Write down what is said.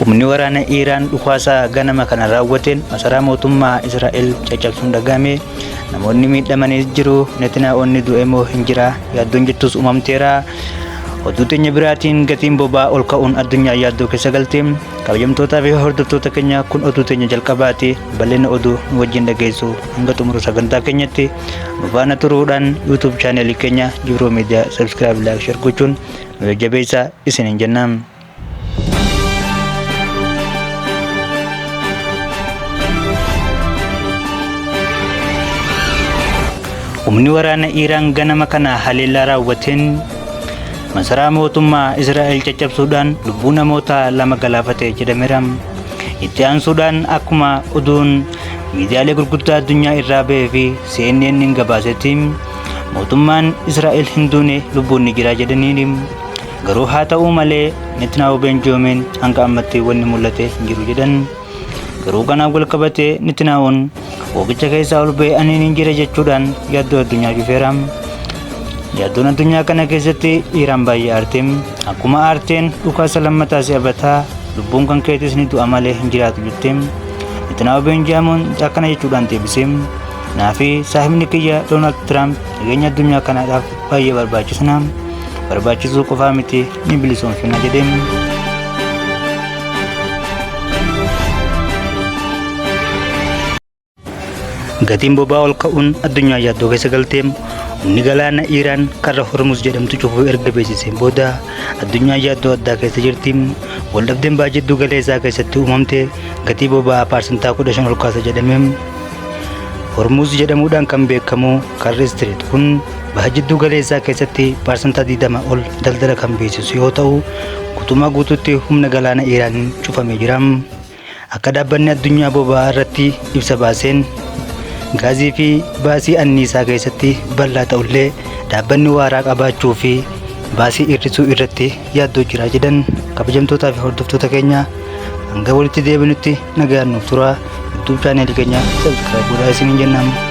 Humni waraana Iiraan dhukaasa ganama kana raawwateen masaraa mootummaa Israa'el caccabsuun dhagahame. Namoonni miidhamaniis jiru. Netinaa'oon ni du'e moo hin jira yaaddoon jettus uumamteera. Oduu teenya biraatiin gatiin boba'aa ol ka'uun addunyaa yaaddoo keessa galte. Kabajamtootaa fi hordoftoota keenya kun oduu teenya jalqabaati. Bal'ina oduu nu wajjin dhageessu hanga xumura sagantaa keenyatti nu faana turuudhaan YouTube chaanelii keenya Jibroo Miidiyaa subscribe, like, share gochuun nu jajjabeessaa isiniin jenna. Humni waraana Iiraan ganama kana haleellaa raawwateen masaraa mootummaa Israa'el caccabsuudhaan lubbuu namoota 2 galaafate jedhameera. Itti aansuudhaan akkuma oduun miidiyaalee gurguddaa addunyaa irraa bahee fi CNN gabaasetti mootummaan Israa'el hin duune lubbuun ni jira jedhaniini. Garuu haa ta'uu malee Netanyahu Benjoomin hanga ammatti wanni mul'ate hin jiru jedhan. Garuu kanaan wal qabatee Netanyahuun boogicha keessaa ol ba'ee ani hin jira jechuudhaan yaaddoo addunyaa cufeera. Yaaddoon addunyaa kana keessatti Iiraan baay'ee aarte. Akkuma aarteen dhukaasa lammataa si'a bataa lubbuun kan keetis ni du'a malee hin jiraatu jette. Netanyahu Benjaamin akkana jechuudhaan deebise. Naa fi saahibni kiyya Doonaald Tiraamp nageenya addunyaa kanaadhaaf baay'ee barbaachisna. Barbaachisuu qofaa miti ni bilisoomsina jedhe. Gatiin boba'aa ol ka'uun addunyaa yaaddoo keessa galte. Humni galaana Iiraan karra Hormuz jedhamtu cufuu erga beeksiseen booda addunyaan yaaddoo addaa keessa jirti. Waldhabdeen baha jiddu galeessaa keessatti uumamte gatii boba'aa paarsantaa 15 ol kaasa jedhame. Hormuz jedhamuudhaan kan beekamu karri Istiriit kun baha jiddu galeessaa keessatti paarsantaa 20 ol daldala kan beeksisu yoo ta'u guutummaa guutuutti humna galaana Iiraaniin cufamee jira. Akka dhaabbanni addunyaa boba'aa irratti ibsa baaseen gaazii fi baasii anniisaa keessatti bal'aa ta'ullee dhaabbanni waaraa qabaachuu fi baasii hir'isuu irratti yaaddoo jira jedhan. Kabajamtootaa fi hordoftoota keenya hanga walitti deebinutti nagaan nuuf tura. YouTube chaanelii keenya subscribe godhaa isiniin jenna.